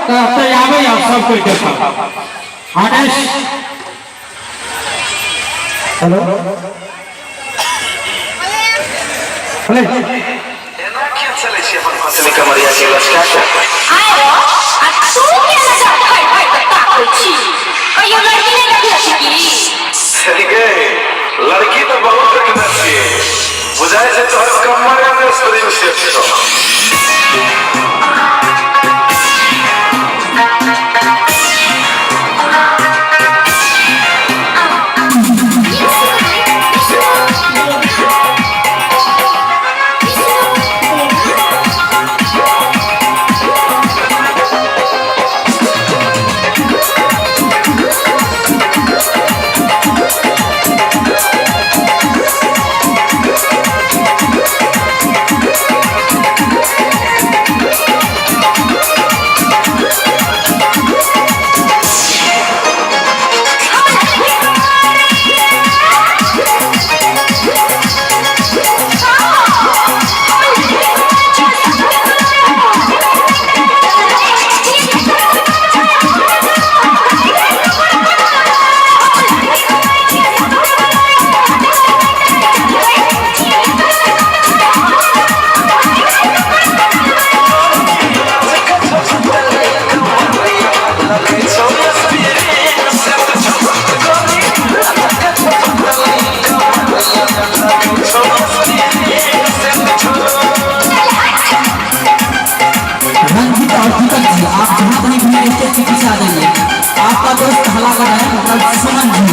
तऽ आबै आब सब कोई देखब। आदेश। Hello hello. एना किया चलै छी अपन पत्नी कमरिया के लचका के? आय रो, आ तू किया नजर फड़ फड़ के ताकै छी? कहियो लड़की नहि देखले छी की? गे, लड़की तऽ बहुत देखने छियै, बुझाइ छै तोहर कमरे मे स्प्रिंग सेट छौ। रंजित और दीपक जी, आप जहाँ कहीं भी हैं स्टेज के पीछे आ जाइए। आपका दोस्त हला कर रहा है, मतलब सुमन जी।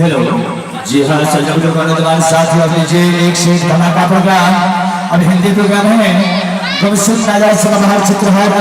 हेलो जी हाँ, सजग दुकान साथ लीजिए एक से एक धमाका प्रोग्राम। अब हिंदी प्रोग्राम है, गमसुन राजा सदाबहार चित्रहार।